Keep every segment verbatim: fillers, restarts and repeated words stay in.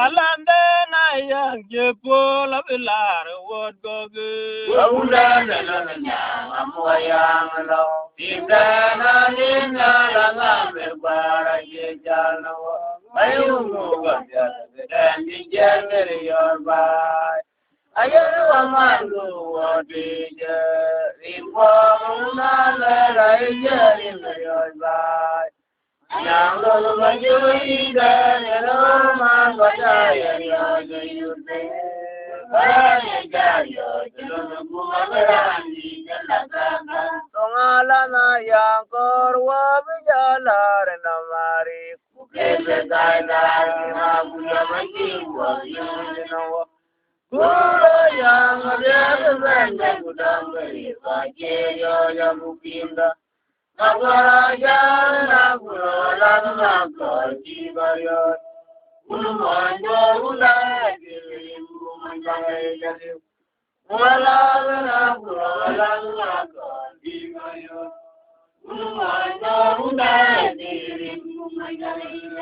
Alande na yäŋ jepol abilar wot gogi. Wunda na lon nyam amuɔyaŋ lɔ. Tinda na nin na la ŋam e bara ye jal na wɔ. Ayu mu ba jal den di jal yor bai. Ayo wa man gu wɔ di je. Rin wɔ na la la ye jal yor bai.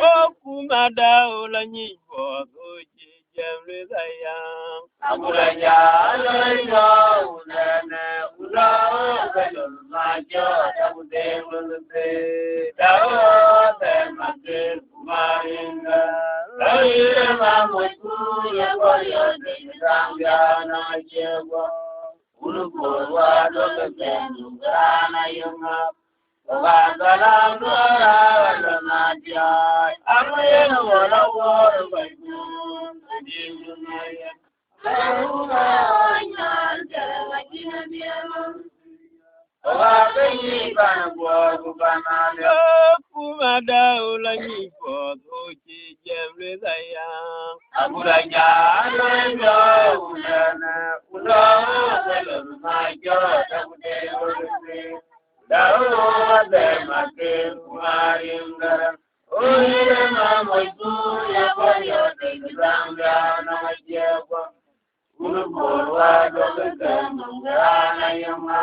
Okuma da ola nyi bɔth oche jam le da yang. Akula ja lo yo unene ulo belum ma jo da ude ulo be da o be ma ke kumaringa. Lo ile ma mo ku ya ko yo de dang ya na che go. Unu ko wa do ke ben rana yunga. Wa salam do ra lo na dia. Amu ye no wala wor ba ku. Di yunga ya. Aruba nya de la kina dia. Oga ke yi ban guɔ ku ban ale. Kuma da ola nyi bɔth oche jam le da yang. Abura ja lo yo ulene ulo ke lo ma jo da ku de lo se. Da o de ma ke kumaringa. Oye ma mo ku ya ko yo de dang ya na je ko. Unu bor wa do ke ke nunga na yema.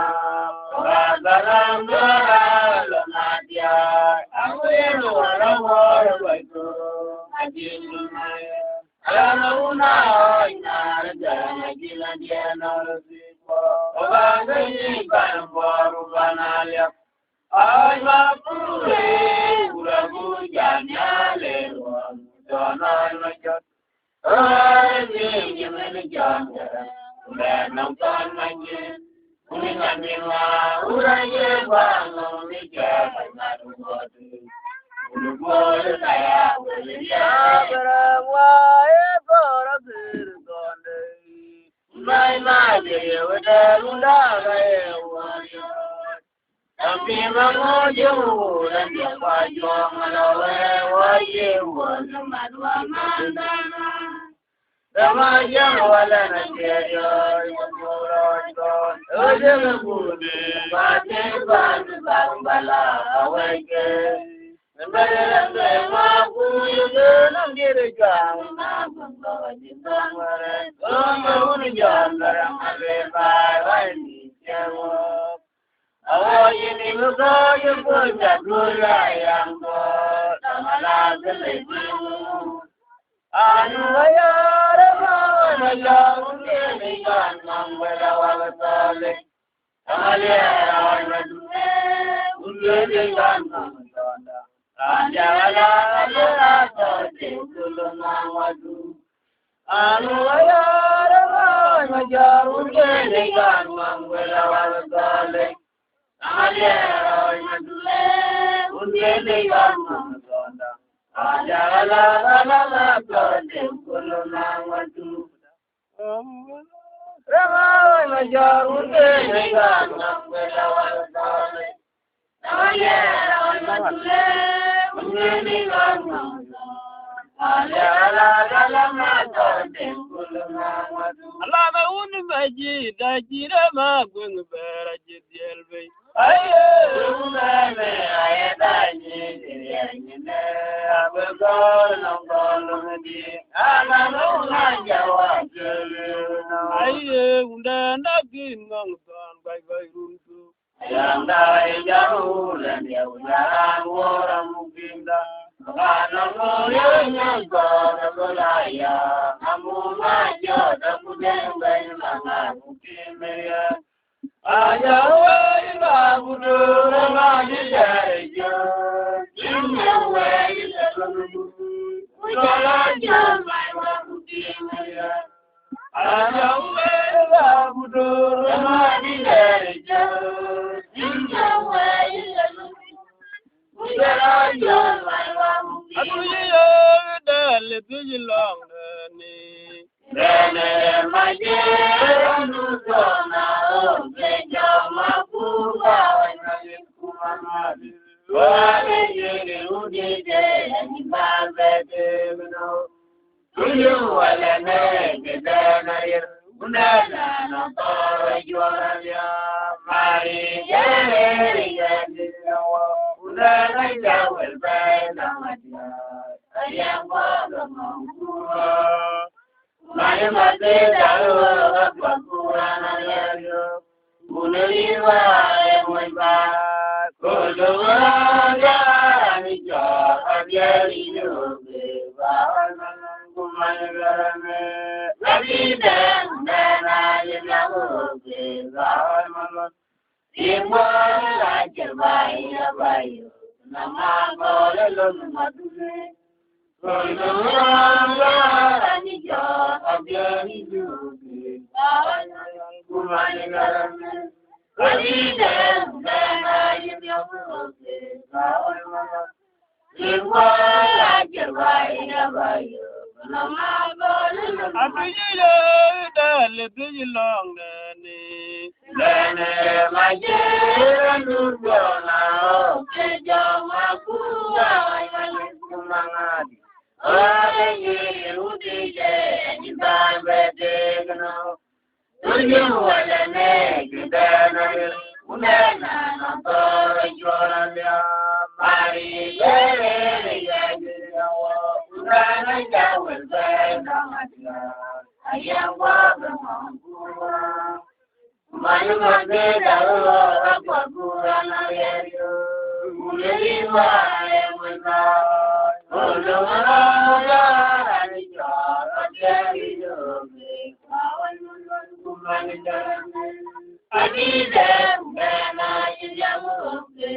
Wa galam do ra lo na dia. Awe no wala wor ba to. Ajin na ya. Ala na una ina da na jila dia na lo si ko. Wa ga ni ban bor ba na ya. Ay ma pure ura bu janya le wa. Do na na ja. Anu ayar ma na ya unde ni kan mambela wala sale. Amalia ya na dume unde ni kan mambela. Anja wala ala to te kulo na wadu. Anu ayar ma na ya unde ni kan mambela wala sale. Ala na un ma ji da ji re ma gwen bera ji diel be. Aye, un ma me aye da ji diel ni ne. Abe gol no gol di. Ala no na ja wa ji. Aye, un da na kin ngong ton bai bai run tu. Yanda ijau lendiau jaran wora mukinda. Kana moyo nyaka da bulaya. Amuma joda kudeng ben manga mukimia. Ajawa iba budura ma jijarijo. Inyawa iba budura. Kujala jama iba mukimia. Tuju wala ne kidana yer, unana na toro jora ya, mari jere ya ni wa, unana ya wel bena madia, aya kwa mangura, mari mate daro kwa kurana ya yo. Uneliwa e mwiba, kodowara ni jo, abiari yobe, ba kumani garame, abide ndana yina wobe, ba mama. Imwa la jerba ya bayo, na ma gole lo madure. Abiyeye dale biyi lɔŋdɛni. Lene majira nurgona ke jama kuwa yale kumangadi. Oye ye udije ni bambe degno. Tuju wala ne kidana ye. Unena na toro jora ya. Mari ye ye ye ye. Unana ya wel bena madia. Aya wa be mangura. Manu mande daro akwa kurana yeyo. Uleli wa emana. Olo mara ya ani ya. Atiari yo. Kumani daro. Ani de mena ya muke.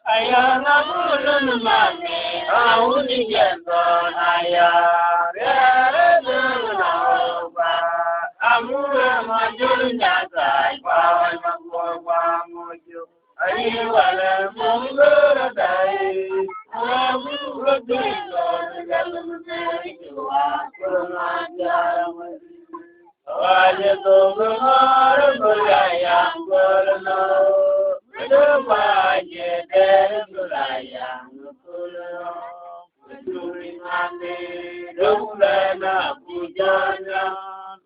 Ayana mulun mami, auni jento aya, rere dun na oba, amura majul nyaka, kwa wana kwa kwa mojo. Ayi wala mongoro dai, amura dun na oba, kwa wana kwa mojo. Waje to gumar bula yang gurno, gudu waje der bula yang gurno. Gudu mande dum bana kujanya,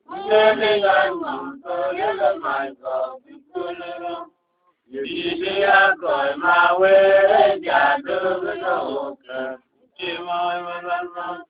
gudu dengan mangkol lemai kau gurno. Yudi dia koi mawe jadu gurno. Cimai malan.